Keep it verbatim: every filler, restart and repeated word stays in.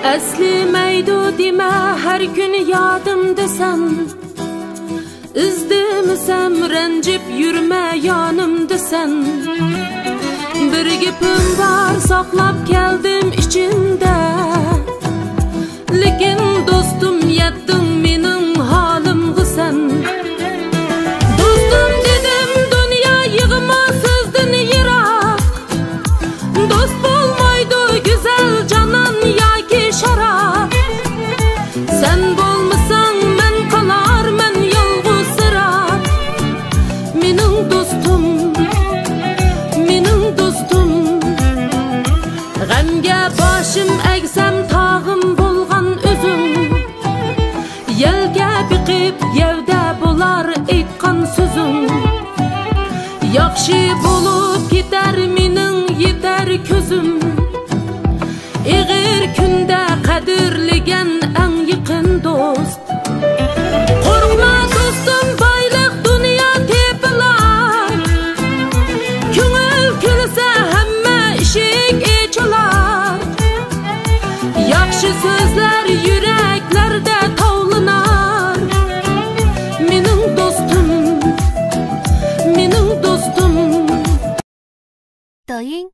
ئەسلىمەيدۇ دېمە ھەر كۈن يادىمدا سەن، ئىزدىمىسەم رەنجىپ يۈرمە يانىمدا سەن. بىر گېپىم بار ساقلاپ كەلدىم ئىچىمدە، لېكىن دوستۇم يەتتىڭ مېنىڭ ھالىمغا سەن. دوستۇم دېدىم دۇنيا يىغما سۆزدىن يىراق، دوست بولمايدۇ گۈزەل جانان ياكى شاراب. سەن بولمىساڭ مەن قالارمەن يالغۇزسىراپ. مېنىڭ دوستۇم، مېنىڭ دوستۇم، غەمگە باشىم ئەگسەم تاغىم بولغان ئۆزۈڭ. يەلگە بېقىپ يەۋدە بولار ئېيتقان سۆزۈڭ. ياخشى بولۇپ كېتەر مېنىڭ يېتەر كۆزۈم، ئېغىر كۈندە قەدىرلىگەن ئەڭ يېقىن دوست. قورقما دوستۇم، بايلىق دۇنيا تېپىلار، كۆڭۈل كۈلسە ھەممە ئىشىك ئېچىلار. ياخشى سۆزلەر يۈرەكلەردە تاۋلىنار. مېنىڭ دوستۇم، مېنىڭ دوستۇم. 抖音